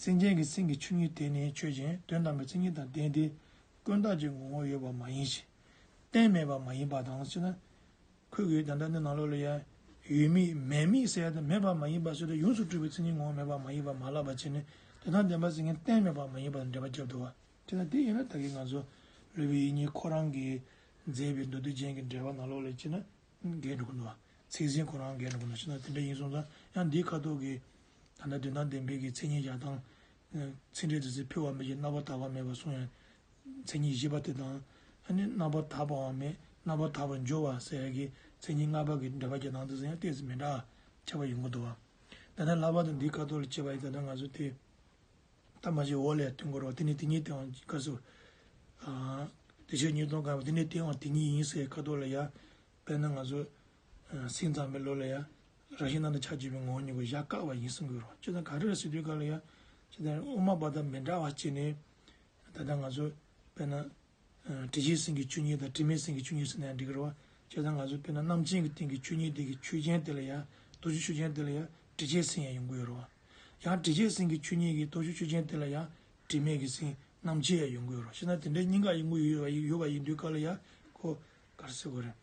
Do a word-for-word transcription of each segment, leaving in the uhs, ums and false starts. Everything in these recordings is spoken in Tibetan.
སེམས་ཅན་གྱི་སེམས་ཀྱི་ཆོས་ཉིད་དེ་ནི་ཆོས་ཅན། དོན་དམ་པའི་མཚན་ཉིད་དང་ལྡན་ཏེ། ཀུན་བརྟགས་ཀྱི་ངོ་བོར་ཡོད་པ་མ་ཡིན་ཞིང་། གཏན་མེད་པ་མ་ཡིན་པ་དང་ཞེ་ན། ཁོས་གིས་ད་ལྟ་འདི་ནང་ལོགས་ལ་ཡང་ཡོད་མེད་མེད་མེད་ཟེར་ཡ་དང་མེད་པ་མ་ཡིན་པ་ཟེར་དུས་ཡོངས་སུ་གྲུབ་པའི་མཚན་ཉིད་ངོ་བོ་མེད་པ་མ་ཡིན་པ་མ་ལབ་པ་བྱས་ནས་དོན་དམ་བདེན་པ་ཟེར་མཁན་གཏན་མེད་པ་མ་ཡིན་པ་དང་འབྲེལ་བ་བརྒྱབ་འདུག་བ། དེ་ལ་དེ་ཡིན་ན་ད་གིན་ང་ཚོ་སློབ་དཔོན་དབྱིག་གཉེན་ཁོ་རང་གིས་མཛད་པའི་མདོ་སྡེ་རྒྱན་གྱི་འགྲེལ་པ་ནང་ལོགས་ལ་བྱས་ན། འགལ་འགྲོ་གི་འདུག་བ། ཚིག་ཟིན་ཁོ་རང་འགལ་འགྲོ་གི་འདུག་ཞེ་ན་དེ་འདྲ་ཡིན་སོང་ཙང་ཡང་འདིའི་ཁ་ཐོག་གི་ད་ལྟ་དོན་དམ་བདེན་པའི་གི་མཚན་ཉིད་བཞག་སྟངས། ཚིག་འགྲེལ་དེ་ཚོས་འཕེལ་བ་མེད་ཅིང་རྣམ་པར་དག་པ་མེད་པར་གསུངས་ཡང་མཚན་ཉིད་བཞི་པ་དེ་དང་། ཨ་ནི་རྣམ་པར་དག་པའང་མེད་རྣམ་པར་དག་པར་འགྱུར་བ་ཟེར་ཡ་གི་མཚན་ཉིད་ལྔ་པ་གི་འགྲེལ་པ་རྒྱག་སྟངས་དེ་ཚོ་ཡང་ཏོག་ཙམ་མི་འདྲ་ཁྱད་པར་ཡོང་གི་འདུག་བ། ད་ལྟ་ལྷག་པར་དུ་འདིའི་ཁ་ཐོག་ལ་བྱས་པ་ཡིན་ད་ལྟ་ང་ཚོ་དེ། ད་མ་གཞི་འོག་ལ་ཡང་སྟོན་དགོས་རེད་བ། དེ་ནས་དེ་ཉིད་དེའང་ག་ཟེར། ཨ། དེ་ཕྱིར་ཉིད་སྟོང་གང་བ་དེ་ནས་དེའང་དེ་ཉིད་ཡིན་ཟེར་ཁ་ཐོག་ལ་ཡ། དཔེར་ན་ང་ཚོ། ཨ། སེམས་ཙམ་པའི་ལུགས་ལ་ཡ། རང་བཞིན་རྣམ་དག་ཆ་བཅས་པའི་ངོ་བོ་ཉིད་ཀྱིས་གཞལ་དཀའ་བ་ཡིན་གསུང་གི་ཡོད་རེད་བ། ཅི་ལྟར་ག་རེ་རེད་ཟེར་དུས་སྐབས་ལ་ཡ། ཅི་ལྟར་དབུ་མ་པ་དང་མི་འདྲ་བ་བྱས་ནས། ད་ལྟ་ང་ཚོ། དཔེར་ན། ཨ། དྲི་ཆེན་སེམས་ཀྱི་ཆོས་ཉིད་དང་དྲི་མེད་སེམས་ཀྱི་ཆོས་ཉིད་ཟེར་ན་ཡང་འགྲིག་གི་རེད་བ། བྱས་ཙང་ང་ཚོ་དཔེར་ན་རྣམ་མཁྱེན་གྱི་སྟེང་གི་ཆོས་ཉིད་དེ་གི་ཆོས་ཅན་དེ་ལ་ཡང་རྟོགས་བྱའི་ཆོས་ཅན་དེ་ལ་ཡང་དྲི་ཆེན་སེམས་ཡང་ཡོང་གི་ཡོད་རེད་བ། ཡང་དྲི་ཆེན་སེམས་ཀྱི་ཆོས་ཉིད་ཀྱི་རྟོགས་བྱའི་ཆོས་ཅན་དེ་ལ་ཡང་དྲི་མེད་ཀྱི་སེམས་རྣམ་མཁྱེན་ཡང་ཡོང་གི་ཡོད་རེད་བ། བྱས་ན་དེ་འདྲའི་གཉིས་ཀ་ཡོང་གི་ཡོད་པ་ཡོད་པ་ཡིན་དུས་སྐབས་ལ་ཡང་ཁོ་ག་རེ་ཟེར་དགོས་རེད།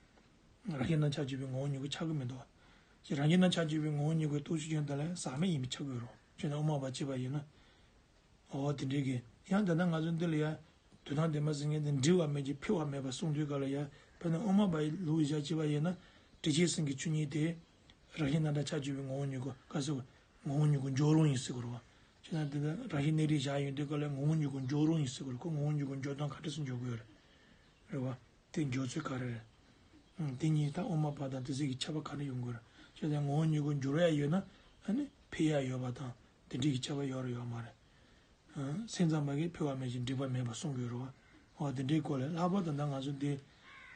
རང་བཞིན་རྣམ་དག་ཆ་བཅས་པའི་ངོ་བོ་ཉིད་ཀྱིས་ཁྱབ་ཀྱི་མི་འདུག་བ། ཅེས་རང་བཞིན་རྣམ་དག་ཆ་བཅས་པའི་ངོ་བོ་ཉིད་ཀྱིས་རྟོགས་བྱའི་ཆོས་ཅན་དེ་ལ་ཡང་ཟག་མེད་ཡིན་པས་ཁྱབ་ཀྱི་ཡོད་རེད་བ། བྱས་ན་དབུ་མ་པ་བྱས་པ་ཡིན་ན། འོ་དེ་འདྲའི་གི། ཡང་དེ་ན་ང་ཚོ་འདི་ལ་ཡ། དོན་དམ་བདེན་པ་ཟེར་མཁན་དེ་འབྲི་བ་མེད་ཅིང་འཕེལ་བ་མེད་པར་གསུངས་དུས་སྐབས་ལ་ཡ། དཔེར་ན་དབུ་མ་པའི་ལུགས་བཞག་བྱས་པ་ཡིན་ན། དྲི་ཆེན་སེམས་ཀྱི་ཆོས་ཉིད་དེ། རང་བཞིན་རྣམ་དག་ཆ་བཅས་པའི་ངོ་བོ་ཉིད་ཀྱི་ག་ཟེར་བ། ངོ་བོ་ཉིད་ཀྱི་འཇོག་རུང་ཡིན་ཟེར་དགོས་རེད་བ། བྱས་ན་དེ་ལྟར་རང་བཞིན་གནས་རིགས་བཞག་ཡོང་དུས་སྐབས་ལ་ངོ་བོ་ཉིད་ཀྱི་འཇོག་རུང་ཡིན་ཟེར་དགོས་རེད། ཁོ་ངོ་བོ་ཉིད་ཀྱི་འཇོག་སྟངས་ག་འདྲ་སེ་འཇོག་དགོས་རེད། རེད་བ། དེ་འཇོག་ཚུལ་ག་རེ་རེད། ཨང་། དེ་གཉིས་ད་དབུ་མ་པ་དང་དེ་ཚོ་གི་ཁྱད་པར་ག་རེ་ཡོང་དགོས་རེད། བྱས་ཙང་ངོ་བོ་ཉིད་ཀྱི་འཇོག་ཡ་ཡོད་ན་ཨ་ནི་འཕེལ་ཡ་ཡོད་པ་དང་དེ་འདྲའི་གི་ཁྱད་པར་ཡོད་རེད་ཡོད་མ་རེད། ཨང་། སེམས་ཙམ་པ་གིས་འཕེལ་བ་མེད་ཅིང་འགྲིབ་པ་མེད་པར་གསུང་གི་ཡོད་རེད་བ། འོ་དེ་འདྲའི་སྐོར་ལ་ལྷག་པར་དུ་ད་ང་ཚོ་འདི།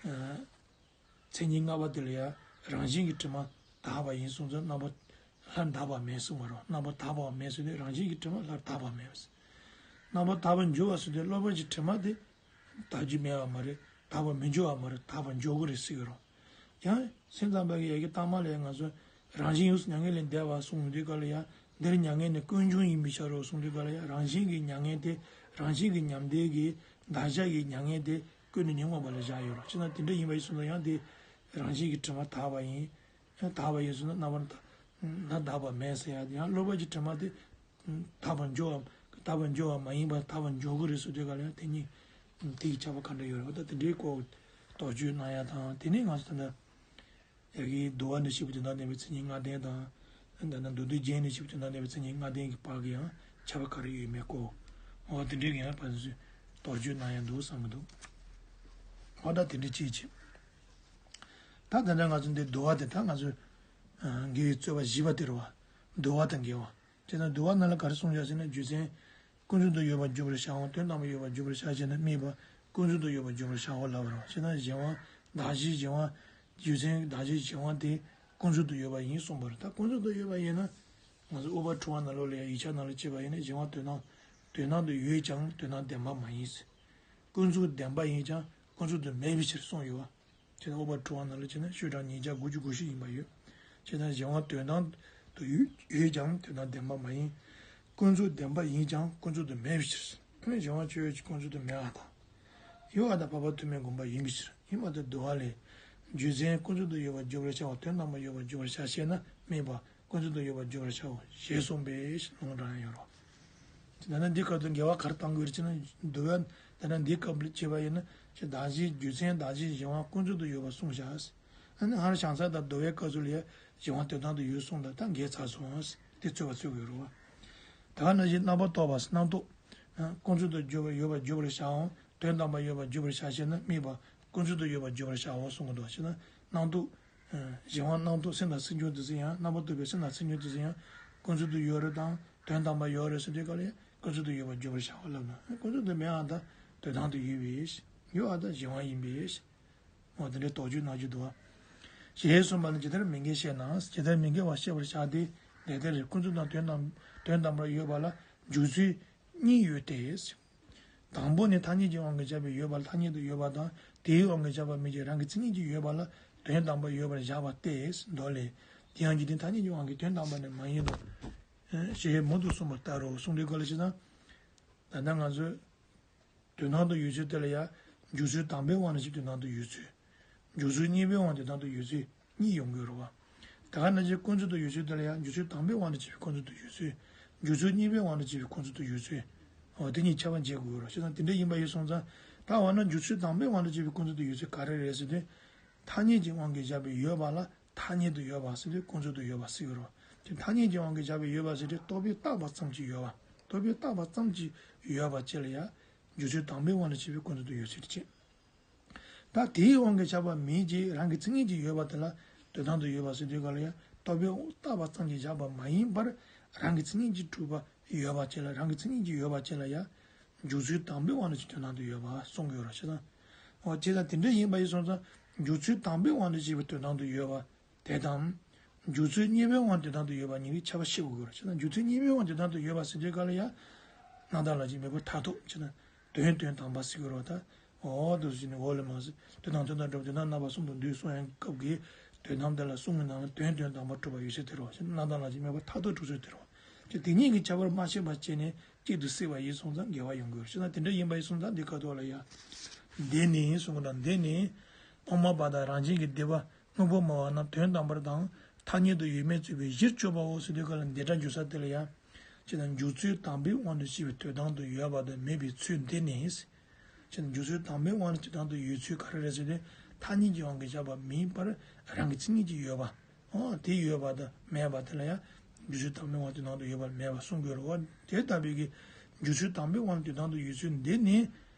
ཨང་། མཚན་ཉིད་ལྔ་པ་དེ་ལ་ཡང་རང་བཞིན་གྱིས་དྲི་མ་དག་པ་ཡིན་གསུངས་ཙང་རྣམ་པར་སླར་དག་པ་མེད་གསུངས་པ་རེད། རྣམ་པར་དག་པ་མེད་ཟེར་དུས་རང་བཞིན་གྱིས་དྲི་མ་སླར་དག་པ་མེད། རྣམ་པར་དག་པར་འགྱུར་བ་ཟེར་དུས་གློ་བུར་གྱི་དྲི་མ་དེ་དག་རྒྱུ་མེད་པ་མ་རེད། དག་པར་མི་འགྱུར་བ་མ་རེད། དག་པར་འགྱུར་གྱི་རེད་ཟེར་གྱི་རེད། ཡང་སེམས་ཙམ་པ་གི་ཡ་གི་སྟག་མ་ལས་ང་ཚོ་རང་བཞིན་ཡོངས་སུ་མྱ་ངན་ལས་འདས་པ་གསུངས་དུས་སྐབས་ལ་ཡང་འདིར་མྱ་ངན་ནི་ཀུན་འབྱུང་ཡིན་པའི་ཕྱིར་རོ་གསུངས་དུས་སྐབས་ལ་ཡང་རང་བཞིན་གྱི་མྱ་ངན་དེ་རང་བཞིན་གྱི་མྱང་འདས་ཀྱི་འདག་བྱ་ཡི་མྱ་ངན་དེ་ཀུན་ནས་ཉོན་མོངས་པ་ལ་བཞག་ཡོད་རེད། བྱས་ན་དེ་འདྲ་ཡིན་པ་ཡིན་སོང་ན་ཡང་དེ་རང་བཞིན་གྱི་དྲི་མ་དག་པ་ཡིན། དག་པ་ཡིན་སོང་ན་རྣམ་པར་དག་དག་པ་མེད་ཟེར་ཡ་དེ་ཡང་གློ་བུར་གྱི་དྲི་མ་དེ་དག་པར་འགྱུར་བ་དག་པར་འགྱུར་བ་མ་ཡིན་པར་དག་པར་འགྱུར་གྱི་རེད་ཟེར་དུས་ག་ལ་ཡང་དེ་གཉིས་དེ་གི་ཁྱད་པར་ག་འདྲ་ཡོད་རེད། འོ་ད་དེ་འདྲའི་སྐོར་དོགས་གཅོད་གནང་ཡ་དང་དེ་ནས་ང་ཚོ་ད་ལྟ། ཡ་གི་འདུལ་བ་ནས་བཤད་པའི་དོན་དམ་བདེན་པའི་མཚན་ཉིད་ལྔ་ལྡན་དང་། ད་ནི་མདོ་སྡེ་རྒྱན་ནས་བཤད་པའི་དོན་དམ་བདེན་པའི་མཚན་ཉིད་ལྔ་ལྡན་གྱི་བར་གྱི་ཡང་ཁྱད་པར་ག་རེ་ཡོད་མེད་སྐོར། འོ་དེ་འདྲའི་ཡང་ཕན་ཚུན་དོགས་གཅོད་གནང་ཡ་འདུག་བསམ་གྱི་འདུག་འོ་ད་དེ་འདྲ་ཅིག་བྱེད། ད་དེ་འདྲ་ང་ཚོ་འདི་འདུལ་བ་དེ་ད་ང་ཚོ་དགེ་བའི་རྩོད་པ་བཞི་པ་དེ་རེད་བ། འདུལ་བ་དང་འགལ་བ། དེ་ན་འདུལ་བ་ནང་ལ་ག་རེ་གསུངས་བཞག་ཟེར་ན་རྒྱུ་མཚན། ཀུན་རྫོབ་ཏུ་ཡོད་པར་འཇོག་པར་བྱའོ། དོན་དམ་པར་ཡོད་པར་འཇོག་པར་བྱ་ཞེ་ན་སྨྲས་པ། ཀུན་རྫོབ་ཏུ་ཡོད་པར་འཇོག་པར་བྱའོ་ལབ་པ་རེད། ཞེ་ན་གཞན་དབང་གདགས་གཞིའི་གཞན་དབང་། རྒྱུ་མཚན་གདགས་གཞིའི་གཞན་དབང་དེ་ཀུན་རྫོབ་ཏུ་ཡོད་པ་ཡིན་གསུངས་པ་རེད། ད་ཀུན་རྫོབ་ཏུ་ཡོད་པ་ཡིན་ན། ང་ཚོ་ཨུ་པ་ཕྲུ་ཝ་ནང་ལོགས་ལ་ཡང་ཡིག་ཆ་ནང་ལ་བྱས་པ་ཡིན་ན་གཞན་དབང་དོན་དམ་དོན་དམ་དུ་ཡོད་ཀྱང་དོན་དམ་བདེན་པ་མ་ཡིན། ཀུན་རྫོབ་བདེན་པ་ཡིན་ཀྱང་ཀུན་རྫོབ་ཏུ་མེད་པའི་ཕྱིར་གསུངས་ཡོད་པ། བྱས་ན་ཨུ་པ་ཕྲུ་ཝ་ནང་ལ་བྱས་ན་ཤོག་གྲངས་ཉིས་བརྒྱ་དགུ་བཅུ་གོ་བཞི་ཡིན་པ་ཡོད། བྱས་ན་གཞན་དབང་དོན་དམ་དུ་ཡོད་ཡོད་ཀྱང་དོན་དམ་བདེན་པ་མ་ཡིན། ཀུན་རྫོབ་བདེན་པ་ཡིན་ཀྱང་ཀུན་རྫོབ་ཏུ་མེད་པའི་ཕྱིར། གཞན་དབང་ཆོས་ཅན་ཀུན་རྫོབ་ཏུ་མེད་པ་དང་། ཡོད་པ་དང་འཕགས་པ་ཐོགས་མེད་བསྒོམ་པ་ཡིན་པའི་ཕྱིར། ཡིན་པ་དེ་འདུལ་བ་ལས། རྒྱུ་མཚན་ཀུན་རྫོབ་ཏུ་ཡོད་པར་འཇོག་པར་བྱའོ། དོན་དམ་པར་ཡོད་པར་འཇོག་པར་བྱ་ཞེ་ན་སྨྲས་པ། ཀུན་རྫོབ་ཏུ་ཡོད་པར་འཇོག་པར་བྱའོ་ཞེས་གསུངས་པས་ལུང་དྲངས་ཡོད་རོ། ད་ནི་འདི་སྐབས་སུ་འགལ་བ་ག་རེ་བཏང་དགོས་རེད་ཅེ་ན། འདུལ་བ་ད་ནི་འདི་སྐབས་ལ་བྱས་པ་ཡིན་ན་ཞེས་གདགས་གཞིའི་རྒྱུ་མཚན་གདགས་གཞིའི་གཞན་དབང་ཀུན་རྫོབ་ཏུ་ཡོད་པར་གསུངས་བཞག་ཨ་ནི་ཧར་བྱང་ས་དང་འདུལ་བའི་སྐབས་སུ་ལ་ཡང་གཞན་དབང་དོན་དམ་དུ་ཡོད་གསུངས་དང་ད་འགལ་ཚར་སོང་། དེ་རྩོད་པ་རྩོད་དགོས་རོ། ད་ག་ནང་བཞིན་རྣམ་པར་རྟོག་པ་རྣམ་རྟོག་ཀུན་རྫོབ་ཏུ་འཇོག་པར་ཡོད་པར་འཇོག་པར་བྱའོ། དོན་དམ་པར་ཡོད་པར་འཇོག་པར་བྱ་ཞེ་ན་སྨྲས་པ། ཀུན་རྫོབ་ཏུ་ཡོད་པར་འཇོག་པར་བྱའོ་གསུང་གི་འདུག་ཞེ་ན། རྣམ་རྟོག་གཞན་དབང་རྣམ་རྟོག་སེམས་དང་སེམས་བྱུང་དེ་ཚོ་ཡང་རྣམ་པར་རྟོག་པའི་སེམས་དང་སེམས་བྱུང་དེ་ཚོ་ཡང་ཀུན་རྫོབ་ཏུ་ཡོད་རེད་དང་དོན་དམ་པར་ཡོད་རེད་ཟེར་དུས་ག་ལ་ཡང་ཀུན་རྫོབ་ཏུ་ཡོད་པར་འཇོག་པར་བྱའོ་ལབ་ན་ཀུན་རྫོབ་ཏུ་མེད་པ་དང་དོན་དམ་དུ་ཡོད་པས། ཡོད་པ་དང་གཞན་དབང་ཡིན་པས། འོ་དེ་འདྲའི་དོགས་གཅོད་གནང་རྒྱུ་འདུག་བ། ཞེས་གསུངས་པ་ནི་ཇི་ལྟར་མི་འགལ་བཤད་ན། ཇི་ལྟར་མི་འགལ་བ་བཤད་པར་བྱ་སྟེ། དེ་ལྟར་ཀུན་རྫོབ་དང་དོན་དམ་དོན་དམ་པར་ཡོད་པ་ལ་འཇུག་ཚུལ་གཉིས་ཡོད་དེ། དང་པོ་ནི་ཐ་སྙད་ཀྱི་དབང་གིས་ཁྱབ་པའི་ཡོད་པ་ལ་ཐ་སྙད་དུ་ཡོད་པ་དང་དེའི་དབང་གིས་ཁྱབ་པ་མིན་གྱི་རང་གི་མཚན་ཉིད་ཀྱིས་ཡོད་པ་ལ་དོན་དམ་པར་ཡོད་པར་བཞག་པ་སྟེ་མདོ་ལས། དེ་ཡང་འཇིག་རྟེན་ཐ་སྙད་ཀྱི་དབང་གིས་དོན་དམ་པར་ནི་མ་ཡིན་ནོ། ཞེས་མང་དུ་གསུངས་པ་ལྟར་རོ། གསུངས་དུས་ག་ལ་ཞེ་ན། ད་ལྟ་ང་ཚོས་དོན་དམ་དུ་ཡོད་ཚུལ་དེ་ལ་ཡང་འཇུག་ཚུལ་དང་པོའི་དབང་དུ་བྱས་པའི་དོན་དམ་དུ་ཡོད་ཚུལ། འཇུག་ཚུལ་གཉིས་པའི་དབང་དུ་བྱས་པའི་དོན་དམ་དུ་ཡོད་ཚུལ་གཉིས་ཡོང་གི་ཡོད་རེད་བ། ད་ག་ནང་བཞིན་ཀུན་རྫོབ་ཏུ་ཡོད་ཚུལ་དེ་ལ་ཡང་འཇུག་ཚུལ་དང་པོའི་དབང་དུ་བྱས་པའི་ཀུན་རྫོབ་ཏུ་ཡོད་ཚུལ། འཇུག་ཚུལ་གཉིས་པའི་དབང་དུ་བྱས་པའི་ཀུན་རྫོབ་ཏུ་ཡོད་ཚུལ། འོ་དེ་གཉིས་ཁྱད་པར་འབྱེད་དགོས་ཡོད་རེད། བྱས་ཙང་དེ་འདྲ་ཡིན་པ་ཡིན་སོང་ཙང་། ད་འོ་ན་འཇུག་ཚུལ་དང་པོའི་དབང་དུ་བྱས་པའི་ཀུན་རྫོབ་ཏུ་ཡོད་ཚུལ་ག་རེ་རེད་ཟེར་དུས། ཐ་སྙད་ཀྱི་དབང་གིས་བཞག་པའི་ཡོད་པ་ལ་ཐ་སྙད་དུ་ཡོད་པ་ཟེར་དུས་ཀུན་རྫོབ་ཏུ་ཡོད་པ་ཟེར་གྱི་རེད། དེ་ཐ་སྙད་ཀྱི་དབང་གིས་བཞག་པའི་ཡོད་པ་ཟེར་དུས་རྟོག་པས་བཏགས་པ་ཙམ་གྱིས་ཡོད་པ། རྟོག་པས་བཏགས་པ་ཙམ་གྱིས་ཡོད་པ་ཅིག་ལ་ཡང་འཇུག་ཚུལ་དང་པོའི་དབང་དུ་བྱས་པའི་ཀུན་རྫོབ་ཏུ་ཡོད་ཚུལ་དེ་བྱེད། ད་དེའི་དབང་གིས་བཞག་པ་མིན་གྱི་རང་གི་མཚན་ཉིད་ཀྱིས་ཡོད་པ་དེ་ལ་དོན་དམ་དུ་ཡོད་པ་ཟེར་དུས་ག་ལ་ཡང་རྟོག་པས་བཏགས་པ་ཙམ་གྱིས་བཞག་པ་མ་ཡིན་པར་རང་གི་མཚན་ཉིད་ཀྱིས་གྲུབ་པ་ཡོད་པ་ཅིག་ལ། རང་གི་མཚན་ཉིད་ཀྱིས་ཡོད་པ་ཅིག་ལ་ཡང་འཇུག་ཚུལ་དང་པོའི་དབང་དུ་བྱས་དོན་དམ་དུ་ཡོད་པ་གསུང་གི་ཡོད་རེད། བྱས་ཙང་། འོ་བྱས་ཙང་དེ་འདྲ་ཡིན་པ་ཡིན་སོང་ཙང་འཇུག་ཚུལ་དང་པོའི་དབང་དུ་བྱས་པའི་དོན་དམ་དུ་ཡོད་པ་དེ་དང་། འཇུག་ཚུལ་གཉིས་པའི་དབང་དུ་དོན་དམ་དུ་ཡོད་པ་གཉིས་ཀྱི་ཁྱད་པར་ཤེས་དགོས་ཀྱི་རེད། བྱས་ཙང་འཇུག་ཚུལ་གཉིས་པའི་དབང་དུ་དོན་དམ་དུ་ཡོད་པ་ཟེར་དུས་ག་ལ་ཡང་། རྣམ་དག་ལམ་གྱི་མེས་པོ་མཐར་ཐུག་བྱས་ཙང་དོན་དོན་དམ་པ་ཟེར་གྱི་རེད་ད། འོ་དེ་ཟེར་ནས་འོག་ལས་མར་ཟེར། དོན་དམ་དོན་དམ་གྲུབ། དོན་དམ་རྣམ་པ་གསུམ་དུ་འདུས་གསུང་ཡང་སྐབས་ཀྱི་དོན་དམ་དེ་ལ་གསུང་གི་ནང་ལ་དོན་དོན་དམ་པར་གྲུབ་པ་ཡོད་ཚུལ་དེ་རེད། བྱས་ཙང་རྣམ་དག་ལམ་གྱི་མེས་པོ་མཐར་ཐུག་གྲུབ་ཚུལ་དེ་རེད། ཅེས་དེ་གཉིས་ཀྱི་ཁྱད་པར་མ་ཕྱེད་པར་བྱས་ནས་གཅིག་ཏུ་བསྲེས་པ་ཡིན་སོང་ཙང་འགལ་བ་ཡོང་གི་ཡོད་རེད། བྱས་ཙང་དེ་འདྲ་ཡིན་པ་ཡིན་སོང་ཙང་འདི་སྐབས་ཐོག་ལ་ཡང་། འདི་ནི་གསུངས་པ་དང་འདི་ནི། དབུ་མ་པ་དང་རང་རྒྱལ་གྱི་སྡེ་པ་དངོས་པོ་སྨྲ་བ་རྣམས་དོན་དམ་པར་དང་ཐ་སྙད་དུ་ཡོད་མེད་རྩོད་པའི་གཞིར་གྱུར་པའོ་ཟེར་དུས་ག་ལ་འདི་སྒྲ་འཇུག་ས་དེ་ལ་ཡང་། བྱས་ཙང་འཇུག་ཚུལ་དང་པོའི་དབང་དུ་བྱས་པའི་དོན་དམ་དུ་ཡོད་པ་དང་མེད་པའི་ཚུལ་འདི་ནི། བྱས་ཙང་འཇུག་ཚུལ་དང་པོའི་དབང་དུ་དོན་དམ་དུ་ཡོད་ཚུལ་ག་རེ་རེད་ཟེར་ཏེ། ཐ་སྙད་ཀྱི་དབང་གིས་བཞག་པ་མིན་པར་རང་གི་མཚན་ཉིད་ཀྱིས་ཡོད་པ། འོ་དེ་ཡོད་པ་དང་མེད་པ་དེ་ལ་ཡང་། འཇུག་ཚུལ་དང་པོའི་དབང་དུ་དོན་དམ་དུ་ཡོད་པ་མེད་པ་གསུང་དགོས་རེད་བ། དེ་ལྟ་བུའི་གི་འཇུག་ཚུལ་དང་པོའི་དབང་དུ་དོན་དམ་དུ་ཡོད་ཚུལ་འདི་ནི།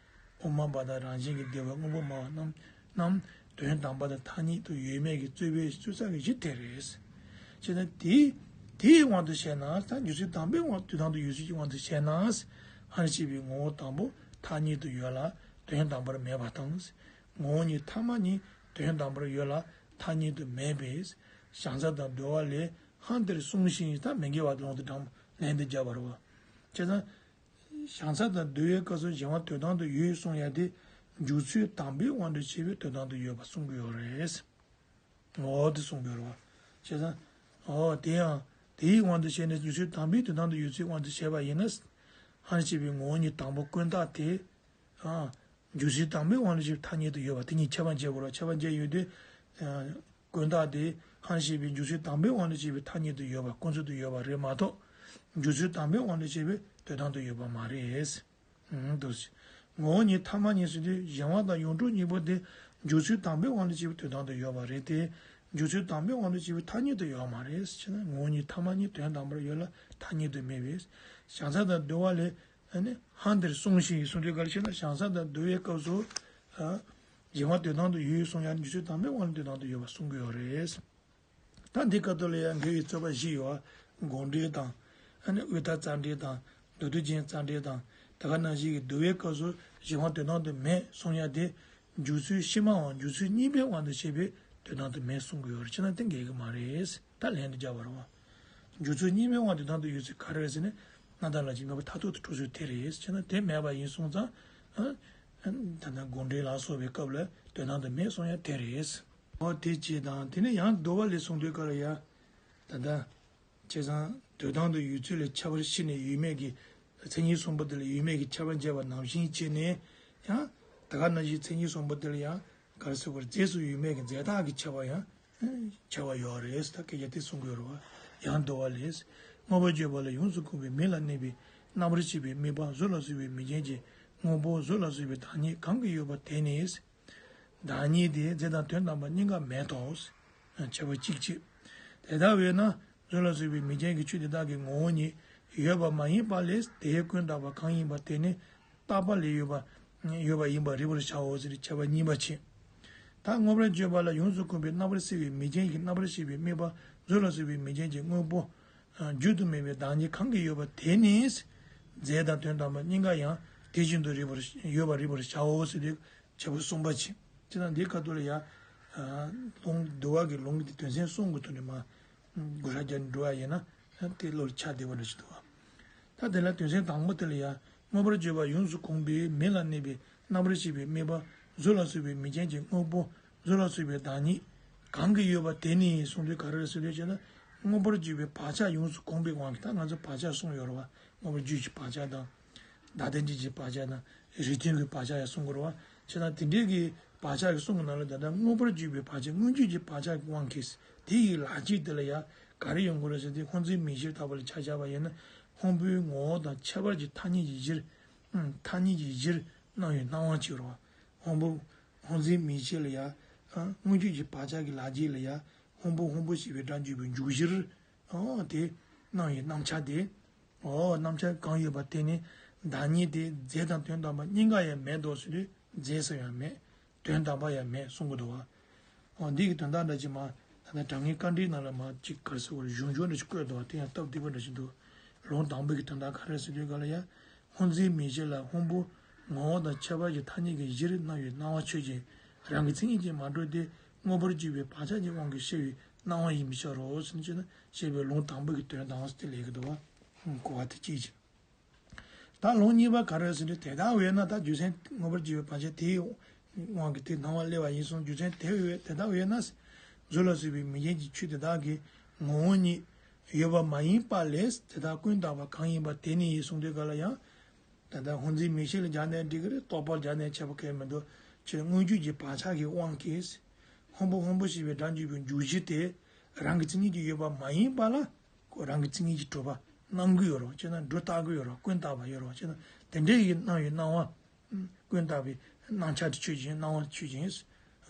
དབུ་མ་པ་དང་རང་རྒྱལ་གྱི་སྡེ་པ་དངོས་པོ་སྨྲ་བ་རྣམས་རྣམས་དོན་དམ་པར་དང་ཐ་སྙད་དུ་ཡོད་མེད་ཀྱི་རྩོད་པའི་རྩོད་ས་གི་གཞི་དེ་རེད། བྱས་ཙང་དེའི་དེའི་དབང་དུ་བྱས་ན། ད་འཇུག་ཚུལ་དང་པོའི་དབང་དུ་དོན་དམ་དུ་ཡོད་ཚུལ་གྱི་དབང་དུ་བྱས་ན། སྔར་བཤད་པའི་ངོ་བོ་དང་པོ་ཐ་སྙད་དུ་ཡོད་ལ་དོན་དམ་པར་མེད་པ་དང་། ངོ་བོ་ཉིད་ཐ་མ་ཉིད་དོན་དམ་པར་ཡོད་ལ་ཐ་སྙད་དུ་མེད་པས། བྱང་ས་དང་བསྡུ་བ་ལས་ཧ་འདིར་གསུངས་ཤིང་ད་མི་འགལ་བ་ལུང་དུ་དྲངས་ལན་དུ་སྦྱར་བ་རེད་བ། བྱས་ཙང་། བྱང་ས་དང་བསྡུ་བའི་སྐབས་སུ་གཞན་དབང་དོན་དམ་དུ་ཡོད་གསུང་ཡ་དེ། འཇུག་ཚུལ་དང་པོའི་དབང་དུ་བྱས་པའི་དོན་དམ་དུ་ཡོད་པ་གསུང་གི་ཡོད་རེད། འོ་དེ་གསུང་གི་ཡོད་རེད་བ། བྱས་ཙང་། འོ་དེ་ཡང་དེའི་དབང་དུ་བྱས་ནས་འཇུག་ཚུལ་དང་པོའི་དོན་དམ་དུ་ཡོད་ཚུལ་དབང་དུ་བྱས་པ་ཡིན་ན། སྔར་བཤད་པའི་ངོ་བོ་ཉིད་དང་པོ་ཀུན་བརྟགས་དེ། ཨ། འཇུག་ཚུལ་དང་པོའི་དབང་དུ་བྱས་པའི་ཐ་སྙད་དུ་ཡོད་པ་དེ་གཉིས་ཁྱད་པར་འབྱེད་དགོས་རེད། ཁྱད་པར་འབྱེད་ཡོད་དུས། ཨ། ཀུན་བརྟགས་དེ་སྔར་བཤད་པའི་འཇུག་ཚུལ་དང་པོའི་དབང་དུ་བྱས་པའི་ཐ་སྙད་དུ་ཡོད་པ་ཀུན་རྫོབ་ཏུ་ཡོད་པ་རེད་མ་གཏོགས། འཇུག་ཚུལ་དང་པོའི་དབང་དུ་བྱས་པའི་དོན་དམ་དུ་ཡོད་པ་མ་རེད། ཨང་། འདུག་སེ། ངོ་བོ་ཉིད་ཐ་མ་ཉིད་ཟེར་དུས་གཞན་དབང་དང་ཡོངས་གྲུབ་གཉིས་པོ་དེ་འཇུག་ཚུལ་དང་པོའི་དབང་དུ་བྱས་པའི་དོན་དམ་དུ་ཡོད་པ་རེད་དེ། འཇུག་ཚུལ་དང་པོའི་དབང་དུ་བྱས་པའི་ཐ་སྙད་དུ་ཡོད་པ་མ་རེད། བྱས་ན་ངོ་བོ་ཉིད་ཐ་མ་ཉིད་དོན་དམ་པར་ཡོད་ལ་ཐ་སྙད་དུ་མེད་པས། བྱང་ས་དང་བསྡུ་བ་ལས། ཨ་ནི་ཧ་འདིར་གསུངས་ཤིང་གསུང་དུས་ག་རེ་བྱས་ན་བྱང་ས་དང་བསྡུ་བའི་སྐབས་སུ། ཨ། གཞན་དབང་དོན་དམ་དུ་ཡོད་གསུང་ཡང་འཇུག་ཚུལ་དང་པོའི་དབང་དུ་དོན་དམ་དུ་ཡོད་པ་གསུང་གི་ཡོད་རེད། ད་འདི་སྐབས་ཐོག་ལ་ཡང་འགལ་བའི་རྩོད་པ་བཞི་ཡོད་པ། དགོངས་འགྲེལ་དང་། ཨ་ནི་དབུས་མཐའ་རྩ་འགྲེལ་དང་། མདོ་སྡེ་རྒྱན་རྩ་འགྲེལ་དང་། དེ་ག་ནང་བཞིན་གྱི་བསྡུ་བའི་སྐབས་སུ་གཞན་དབང་དོན་དམ་དུ་མེད་གསུང་ཡ་དེ། འཇུག་ཚུལ་ཕྱི་མའམ་འཇུག་ཚུལ་གཉིས་པའི་དབང་དུ་བྱས་པའི་དོན་དམ་དུ་མེད་གསུང་གི་ཡོད་རེད། བྱས་ན་དེ་འགལ་གྱི་མ་རེད། ད་ལན་དུ་སྦྱར་བ་རེད་བ། འཇུག་ཚུལ་གཉིས་པའི་དབང་དུ་དོན་དམ་དུ་ཡོད་ཚུལ་ག་རེ་རེད་ཟེར་ན། རྣམ་དག་ལམ་གྱི་མེས་པོ་མཐར་ཐུག་ཏུ་གྲུབ་ཚུལ་དེ་རེད། བྱས་ན་དེ་མེད་པ་ཡིན་སོང་ཙང་། ཨ། ད་ལྟ་དགོངས་འགྲེལ་ལ་སོགས་པའི་སྐབས་ལ་དོན་དམ་དུ་མེད་གསུང་ཡ་དེ་རེད། འོ་དེ་གཅིག་དང་དེ་ནས་ཡང་བསྡུ་བ་ལས་གསུངས་དུས་སྐབས་ལ་ཡ། ད་ལྟ། བྱས་ཙང་དོན་དམ་དུ་ཡོད་ཚུལ་ལས་ཁྱད་པར་ཕྱེ་ནས་ཡོད་མེད་ཀྱི། མཚན་ཉིད་གསུམ་པོ་དེ་ལ་ཡོད་མེད་ཀྱི་ཁྱད་པར་འབྱེད་པ་ནང་བཞིན་བྱས་ནས་ཡང་། ད་ག་ནང་བཞིན་མཚན་ཉིད་གསུམ་པོ་དེ་ལ་ཡང་ག་རེ་ཟེར་དགོས་རེད། རྫས་སུ་ཡོད་མེད་ཀྱི་རྫས་བཏགས་ཀྱི་ཁྱད་པར་ཡང་ཁྱད་པར་ཡོད་རེད་ཟེར་ད་སྐད་ཆ་དེ་གསུང་གི་ཡོད་རེད་བ། ཡང་བསྡུ་བ་ལས། དངོས་པོར་བརྗོད་པ་ལ་ཡོངས་སུ་གོམས་པའི་མིང་ལ་གནས་པའི་རྣམ་པར་ཤེས་པའི་དམིགས་པ་གཟུགས་ལ་སོགས་པའི་མིང་ཅན་གྱི་དངོས་པོ་གཟུགས་ལ་སོགས་པའི་བདག་ཉིད་གང་གིས་ཡོད་པ་དེ་ནི། བདག་ཉིད་དེ་རྫས་དང་དོན་དམ་པ་གཉིས་ཀ་མེད་དོ། ཁྱད་པར་གཅིག་བྱས། དེ་ལྟ་བས་ན་གཟུགས་ལ་སོགས་པའི་མིང་ཅན་གྱི་ཆོས་དེ་དག་གི་ངོ་བོ་ཉིད་ཡོད་པ་མ་ཡིན་པ་ལས་དེ་ཀུན་བརྟགས་པ་གང་ཡིན་པ་དེ་ནི་བརྟགས་པ་ལས་ཡོད་པ་ཡོད་པ་ཡིན་པར་རིག་པར་བྱའོ་ཟེར་ཁྱད་པར་གཉིས་པ་བྱས། ད་དངོས་པོར་བརྗོད་པ་ལ་ཡོངས་སུ་གོམས་པའི་རྣམ་པར་སེལ་བའི་མིང་ཅན་གྱི་རྣམ་པར་ཤེས་པའི་དམིགས་པ་གཟུགས་ལ་སོགས་པའི་མིང་ཅན་གྱི་དངོས་པོ། བརྗོད་དུ་མེད་པའི་བདག་ཉིད་གང་གིས་ཡོད་པ་དེ་ནི། རྫས་དང་དོན་དམ་པ་གཉིས་ཀ་ཡང་དེ་བཞིན་དུ་རིག་པར་ཡོད་པར་རིག་པར་བྱའོ་ཟེར་ཏེ། བྱེད་པ་གསུམ་པ་ཅིག་ཅི་ན་འདི་ཁ་ཐུག་ལ་ཡ། ལུང་འདུལ་བ་གི་ལུང་གི་དོན་ཚན་གསུམ་གྱི་ཐོག་ནས་མ། བགོ་བཤའ་རྒྱག་འགྲོ་བ་ཡིན་ན། དེ་བློ་ལ་ཆགས་བསྡད་པ་འདྲ་ཞིག་འདུག་བ། ད་དེ་ལ་དོན་ཚན་དང་པོ་དེ་ལ་ཡ། དངོས་པོར་བརྗོད་པ་ཡོངས་སུ་གོམས་པའི་མིང་ལ་གནས་པའི་རྣམ་པར་ཤེས་པའི་དམིགས་པ་གཟུགས་ལ་སོགས་པའི་མིང་ཅན་གྱི་དངོས་པོ་གཟུགས་ལ་སོགས་པའི་བདག་ཉིད་གང་གིས་ཡོད་པ་དེ་ནི་གསུངས་དུས་ག་རེ་རེད་ཟེར་དུས་བྱས་ན། མངོན་པར་བརྗོད་པའི་བག་ཆགས་ཡོངས་སུ་གོམས་པའི་དབང་གིས། ད་ང་ཚོ་བག་ཆགས་གསུམ་ཡོད་རེད་བ། མངོན་པར་བརྗོད་ཀྱི་བག་ཆགས་དང་། བདག་ལྟ་འཇོག་གི་བག་ཆགས་དང་། རིགས་མཐུན་གྱི་བག་ཆགས་ཡང་གསུང་གི་རེད་བ། བྱས་ན་དེ་འདྲའི་གི་བག་ཆགས་ཀྱི་གསུམ་གྱི་ནང་ལ་ད་ལྟ་མངོན་པར་བརྗོད་པའི་བག་ཆགས་མངོན་བརྗོད་ཀྱི་བག་ཆགས་ཀྱི་དབང་གིས། དེ་ཡི་ལག་རྗེས་དེ་ལ་ཡང་ག་རེ་ཡོང་གི་རེད་ཟེར་དུས། སྔོ་འཛིན་མིག་ཤེས་ལྟ་བུ་ལ་ཆ་བཞག་པ་ཡིན་ན། སྔོན་པོའི་ངོ་བོ་དང་ཁྱད་པར་གྱི་ཐ་སྙད་ཀྱི་གཞིར། ཨང་། ཐ་སྙད་ཀྱི་གཞིར་སྣང་བའི་སྣང་བ་ཅིག་རེད་བ། སྔོན་པོ། སྔོ་འཛིན་མིག་ཤེས་ལ་ཡང་། ཨང་། མངོན་བརྗོད་ཀྱི་བག་ཆགས་ཀྱི་ལག་རྗེས་ལ་ཡང་། སྔོན་པོ་སྔོན་པོ་ཞེས་པའི་སྒྲ་འཇུག་པའི་འཇུག་གཞིར། ཨོ། དེ་སྣང་བའི་རྣམ་གཞག་དེ། ཨོ། རྣམ་གཞག་གང་ཡོད་པ་དེ་ནི་བདག་ཉིད་དེ། རྫས་དང་དོན་དམ་པ་གཉིས་ཀ་ཡང་མེད་དོ་ཟེར་དུས། རྫས་སུ་ཡང་མེད། དོན་དམ་པ་ཡང་མེད་གསུང་གི་འདུག་བ། ཨོ། འདི་གི་དོན་དག་འདྲ་ཅིག་མ། ད་ལྟ་དྲང་ངེས་དཀའ་འགྲེལ་ནང་ལ་མ་ཅིག་ག་རེ་ཟེར་བ། གཞུང་ཆུང་འདྲ་ཅིག་བཀོད་འདུག་བ། དེ་ཡང་སྟབས་བདེ་པོ་འདྲ་ཅིག་འདུག་ལུང་དང་པོ་གི་དོན་དག་ག་རེ་ཟེར་དུས་ག་ལ་ཡ། སྔོ་འཛིན་མིག་ཤེས་ལ་སྔོན་པོ་ངོ་བོ་དང་ཁྱད་པར་གྱི་ཐ་སྙད་ཀྱི་གཞིར་སྣང་བའི་སྣང་བ་ཆོས་ཅན། རང་གི་མཚན་ཉིད་ཀྱིས་མ་གྲུབ་སྟེ། མངོན་པར་བརྗོད་པའི་བག་ཆགས་ཀྱི་དབང་གིས་ཤར་བའི་སྣང་བ་ཡིན་པའི་ཕྱིར་རོ་ཟེར་ནས་བྱས་ན། ཞེས་པའི་ལུང་དང་པོ་གི་དོན་དང་ཟེར་ཏེ་ལེགས་ཀྱི་འདུག་བ། གོ་བ་དེ་གཅིག་བྱས། ད་ལུང་གཉིས་པ་ག་རེ་ཟེར་ན། དེ་ལྟ་བས་ན། ད་རྒྱུ་མཚན། མངོན་པར་བརྗོད་པའི་བག་ཆགས་དེའི་དབང་གིས་དེ་སྣང་བ་སླེབས་པ་ཡིན་གསུངས། རྒྱུ་མཚན་དེ་བས། དེ་ལྟ་བས་ན། གཟུགས་ལ་སོགས་པའི་མིང་ཅན་གྱི་ཆོས་དེ་དག་གི་ངོ་བོ་ཉིད་ཡོད་པ་མ་ཡིན་པ་ལས། དེ་དག་ཀུན་བརྟགས་པ་གང་ཡིན་པ་དེ་ནི་གསུངས་དུས་ག་ལ་ཡང་། ད་ལྟ་སྔོ་འཛིན་མིག་ཤེས་ལ་སྦྱར་ནའི་འགྲིག་གི་རེད། རྟོག་པ་སྦྱར་ནའི་ཁྱད་པར་གང་ཡང་མི་འདུག་ཅེས་མངོན་བརྗོད་ཀྱི་བག་ཆགས་ཀྱི་དབང་གིས། སྔོན་པོ་སྔོན་པོ་ཞེས་པའི་སྒྲ་འཇུག་པའི་འཇུག་གཞི་དེ་རང་གི་མཚན་ཉིད་ཀྱིས་ཡོད་པ་མ་ཡིན་པ་ལ། ཁོ་རང་གི་མཚན་ཉིད་ཀྱིས་གྲུབ་པ་སྣང་གི་ཡོད་རེད་བ། བྱས་ན་སྒྲོ་བཏགས་ཀྱི་ཡོད་རེད་བ། ཀུན་བརྟགས་པ་ཡོད་རེད་བ། བྱས་ན་དེ་འདྲའི་ཡི་སྣང་བའི་སྣང་བ། ཀུན་བརྟགས་པའི་སྣང་ཆ་དེ་ཆོས་ཅན། སྣང་བ་ཆོས་ཅན།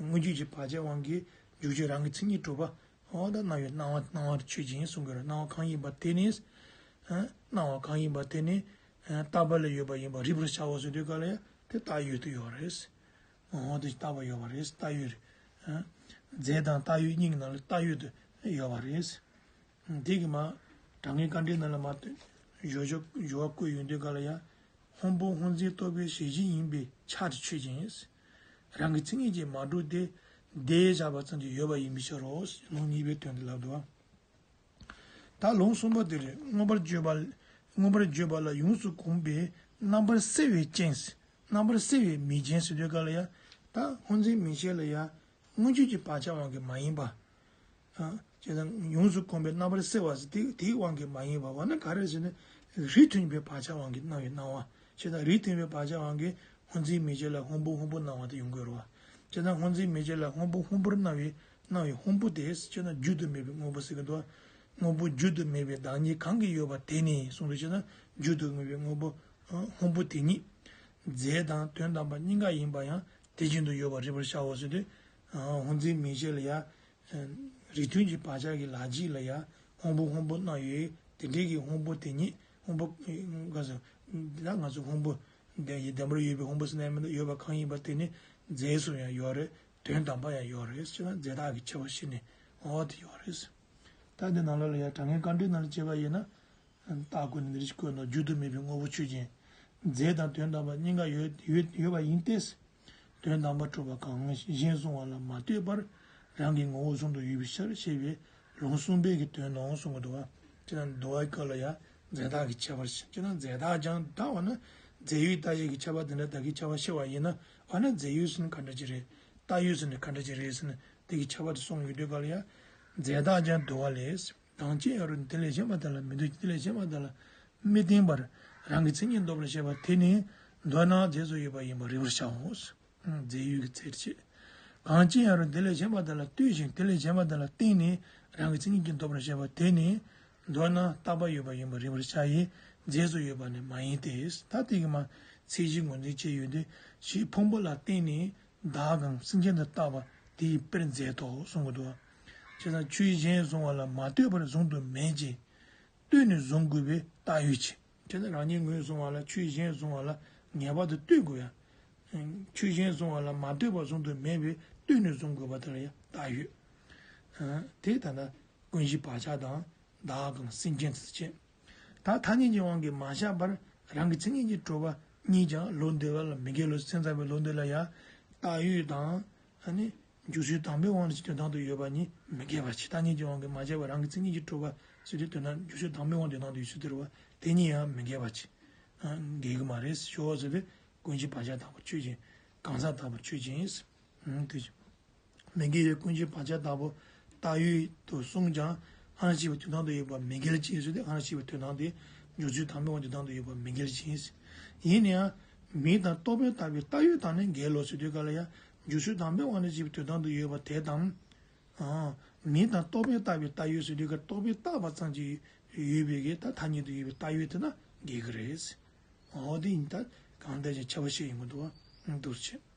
མངོན་བརྗོད་ཀྱི་བག་ཆགས་དབང་གིས་འཇུག་གཞི་རང་གི་མཚན་ཉིད་གྲུབ་པ། འོ། ད་སྣང་བའི་སྣང་བ། སྣང་བ་ཆོས་ཅན་གསུང་གི་རེད། སྣང་བ་གང་ཡིན་པ་དེ་ནི། སྣང་བ་གང་ཡིན་པ་དེ་ནི། རྟག་པ་ལ་ཡོད་པ་ཡིན་པར་རིག་པར་བྱའོ་ཟེར་དུས་ག་ལ་ཡ། དེ་བཏགས་ཡོད་དུ་ཡོད་རེད། འོ། དེ་རྟག་པ་ཡོད་པ་རེད། བཏགས་ཡོད་རེད། རྫས་དང་བཏགས་ཡོད་གཉིས་ཀྱི་ནང་ལ་བཏགས་ཡོད་དུ་ཡོད་པ་རེད། དེ་གི་མ། དྲང་ངེས་དཀའ་འགྲེལ་ནང་ལ་མ། སྦྱོར་བ། སྦྱོར་བ་བཀོད་ཡོང་དུས་ག་ལ་ཡ། སྔོན་པོ་སྔོ་འཛིན་རྟོག་པའི་གཞི་ཤེས་ཡིན་པའི་ཆ་དེ་ཆོས་ཅན། རང་གི་མཚན་ཉིད་ཀྱིས་མ་གྲུབ་སྟེ། དེ་བཞག་པ་ཙམ་གྱིས་ཡོད་པ་ཡིན་པའི་ཕྱིར་རོ། ལུང་གཉིས་པའི་དོན་དེ་ལབ་འདུག་བ། ད་ལུང་གསུམ་པ་དེ་རེད། མངོན་པར་བརྗོད་པ། མངོན་པར་བརྗོད་པ་ལ་ཡོངས་སུ་གོམས་པའི་རྣམ་པར་སེལ་བའི་རྐྱེན། རྣམ་པར་སེལ་བའི་མིང་ཅན་ཟེར་དུས་ག་ལ་ཡ། ད་སྔོ་འཛིན་མིག་ཤེས་ལ་ཡ། མངོན་བརྗོད་ཀྱི་བག་ཆགས་དབང་གིས་མ་ཡིན་པ། ཨ། བྱས་ཙང་ཡོངས་སུ་གོམས་པའི་རྣམ་པར་སེལ་བ་ཟེར་དེ། དེའི་དབང་གིས་མ་ཡིན་པ། འོ་ན་ག་རེ་ཟེར་ན། རིགས་མཐུན་པའི་བག་ཆགས་དབང་གིས་སྣང་བའི་སྣང་བ། བྱས་ཙང་རིགས་མཐུན་པའི་བག་ཆགས་དབང་གིས་སྔོ་འཛིན་མིག་ཤེས་ལ་སྔོན་པོ་སྔོན་པོ་སྣང་བ་དེ་ཡོང་དགོས་རེད་བ། བྱས་ཙང་སྔོ་འཛིན་མིག་ཤེས་ལ་སྔོན་པོ་སྔོན་པོར་སྣང་བའི། སྣང་བའི་སྔོན་པོ་དེ། བྱས་ན་བརྗོད་དུ་མེད་པའི་དངོས་པོ་ཟེར་གི་འདུག་སྔོན་པོ་བརྗོད་དུ་མེད་པའི་བདག་ཉིད་གང་གིས་ཡོད་པ་དེ་ནི་གསུངས་འདུག་བྱས་ན་བརྗོད་དུ་མེད་པའི་དངོས་པོ། ཨ། སྔོན་པོ་དེ་ཉིད་རྫས་དང་དོན་དམ་པ་གཉིས་ཀ་ཡིན་པ་ཡང་དེ་བཞིན་དུ་ཡོད་པར་རིག་པར་བྱའོ་ཟེར་དུས། ཨ། སྔོ་འཛིན་མིག་ཤེས་ལ་ཡ། རིགས་མཐུན་གྱི་བག་ཆགས་ཀྱི་ལག་རྗེས་ལ་ཡ། སྔོན་པོ་སྔོན་པོ་སྣང་ཡོད། དེ་འདྲའི་གི་སྔོན་པོ་དེ་ཉིད། སྔོན་པོ། ག་ཟེར། ད་ང་ཚོ་སྔོན་པོ། འདི་ཡི་བདེན་པར་ཡོད་པའི་སྔོན་པོ་ཟེར་ནའི་མི་འདུག་ཡོད་པ་གང་ཡིན་པ་དེ་ནི་རྫས་སུ་ཡང་ཡོད་རེད། དོན་དམ་པ་ཡང་ཡོད་རེད། ཅེ་ན་རྫས་བཏགས་ཀྱི་ཁྱད་པར་ཕྱེ་ནས། འོ། དེ་ཡོད་རེད། ད་འདི་ནང་ལོགས་ལ་ཡ། དྲང་ངེས་དཀའ་འགྲེལ་ནང་ལ་བྱས་པ་ཡིན་ན། རྟགས་བཀོད་ནས་འདི་རིགས་བཀོད་ནོ། བརྗོད་དུ་མེད་པའི་དངོས་པོ་ཆོས་ཅན། རྫས་དང་དོན་དམ་པ་གཉིས་ཀ་ཡོད། ཡོད། ཡོད་པ་ཡིན་ཏེ། དོན་དམ་པར་གྲུབ་པ་གང་གཞན་གསུངས་པ་ལ་མ་ལྟོས་པར་རང་གི་ངོ་བོ་བཟུང་དུ་ཡོད་པའི་ཕྱིར་ཞེས་པའི་ལུང་གསུམ་པའི་གི་དོན་ནོ་གསུང་གི་འདུག་བ། ཅེ་ན་འདུལ་བའི་སྐབས་ལ་ཡ། རྫས་བཏགས་ཀྱི་ཁྱད་པར། ཅེ་ན་རྫས་བཏགས་ཀྱང་བཏགས་པ་ན། རྫས་ཡོད་བཏགས་ཡོད་ཀྱི་ཁྱད་པར་དེ་འདྲ་བཏགས་ཀྱི་ཁྱད་པར་ཕྱེ་བ་ཡིན་ན། འོ་ན་རྫས་ཡོད་ཟེར་ན་ག་འདྲ་ཅིག་རེད། བཏགས་ཡོད་ཟེར་ན་ག་འདྲ་ཅིག་རེད་ཟེར་ན། དེ་གི་ཁྱད་པར་དེ་གསུང་ཡོང་དུས་སྐབས་ལ་ཡ། རྫས་བཏགས་ཀྱང་འདུལ་བ་ལས། གང་ཅི་ཡང་རུང་དེ་ལས་གཞན་པ་དག་ལ་མི་འདོད་ཅིང་། དེ་ལས་གཞན་པ་དག་ལ་མི་བརྟེན་པར་རང་གི་མཚན་ཉིད་འདོད་པར་བྱེད་པ་དེ་ནི་མདོར་ན་རྫས་སུ་ཡོད་པ་ཡིན་པར་རིག་པར་བྱའོ། རྫས་ཡོད་ཀྱི་ཚད་བྱེད། གང་ཅི་ཡང་རུང་དེ་ལས་གཞན་པ་དག་ལ་ལྟོས་ཤིང་། དེ་ལས་གཞན་པ་དག་ལ་བརྟེན་ནས་རང་གི་མཚན་ཉིད་ཀྱིས་འདོད་པར་བྱེད་པ་དེ་ནི་མདོར་ན་རྟག་པ་ཡོད་པ་ཡིན་པར་རིག་པར་བྱ་ཡི། རྫས་སུ་ཡོད་པ་ནི་མ་ཡིན་ཏེ། ད་དེ་གི་མ། ཚད་གཞི་ངོས་འཛིན་བྱས་ཡོད་དེ། གཞི་ཕུང་པོ་ལ་བརྟེན་ནས་བདག་གམ་སེམས་ཅན་དུ་བཏགས་པ་དེ་ཡི་དཔེར་མཛད་དོ་གསུང་གི་འདུག་བྱས་ཙང་ཆོས་གཞན་བཟུང་བ་ལ་མ་ལྟོས་པར་བཟུང་དུ་མེད་ཅིང་། ལྟོས་ནས་བཟུང་དགོས་པའི་བཏགས་ཡོད་ཀྱི། དེ་ནི་རང་ཉིད་ངོས་བཟུང་བ་ལ། ཆོས་གཞན་བཟུང་བ་ལ་ངེས་པར་དུ་ལྟོས་དགོས་ཡ། ཆོས་གཞན་བཟུང་བ་ལ་མ་ལྟོས་པར་བཟུང་དུ་མེད་པའི་ལྟོས་ནས་བཟུང་དགོས་པ་དེ་ལ་ཡང་བཏགས་ཡོད། དེ་ལྟ་ན་ཀུན་གཞི་བག་ཆགས་དང་བདག་གམ་སེམས་ཅན་དུ་བྱེད། ད་ཐ་སྙད་ཀྱི་དབང་གིས་མ་བཞག་པར་རང་གི་མཚན་ཉིད་ཀྱིས་གྲུབ་པ་གཉིས་ཀྱང་ལུང་འདི་པ་ལ་མི་འགལ་ལོ། སེམས་ཙམ་པའི་ལུང་འདི་ལ་ཡང་བཏགས་ཡོད་དང་། ཨ་ནི། འཇུག་ཚུལ་དང་པོའི་དབང་དུ་དོན་དམ་དུ་ཡོད་པ་གཉིས་མི་འགལ་བ་ཅིག་ཐ་སྙད་ཀྱི་དབང་གིས་མ་བྱས་པར་རང་གི་མཚན་ཉིད་ཀྱིས་གྲུབ་པ་ཟེར་དུས་དོན་དམ་འཇུག་ཚུལ་དང་པོའི་དབང་དུ་དོན་དམ་དུ་ཡོད་ཚུལ་དེ་རེད་བ། དེ་གཉིས་ཡང་མི་འགལ་བ་ཅིག་འགལ་གྱི་མ་རེད། ཞོག་ཟེར་དུས་ཀུན་གཞི་བག་ཆགས་ལྟ་བུ་ཆོས་ཅན། གང་ཟག་ལྟ་བུ་ཆོས་ཅན། དེ་མི་འགལ་བའི་ཀུན་གཞི་བག་ཆགས་ལྟ་བུ་བཏགས་ཡོད་དུ་གསུངས་ཀྱང་། ཁ་ན་ཞེས་པའི་དོན་དམ་དུ་ཡོད་པ་མི་འགལ་ཅིང་ཟེར་དུས། ཁ་ན་ཞེས་པའི་དོན་དམ་དེ་སྦྱོར་ཚུལ་དང་པོའི་དབང་དུ་དོན་དམ་དུ་ཡོད་པ་མི་འགལ་ཅིང་། ཡིན་ན་ཡང་མིང་དང་རྟོག་པས་བཏགས་པའི་བཏགས་ཡོད་དང་ནི་འགལ་ལོ་ཟེར་དུས་སྐབས་ལ་ཡང་སྦྱོར་ཚུལ་དང་པོའི་དབང་དུ་བྱས་པའི་དོན་དམ་དུ་ཡོད་པ་དེ་དང་། ཨ། མིང་དང་རྟོག་པས་བཏགས་པའི་བཏགས་ཡོད་ཟེར་དུས་སྐབས་རྟོག་པས་བཏགས་པ་ཙམ་གྱིས་ཡོད་པའི་གི་ད་ཐ་སྙད་དུ་ཡོད་པའི་བཏགས་ཡོད་དེ་ན་འགལ་གྱི་རེད། འོ་དེ་ཡིན་ད་གང་ལྟར་ཀྱང་ཁྱད་པར་ཞིག་ཡིན་གྱི་འདུག་བ། འདུག་སེ་བྱས།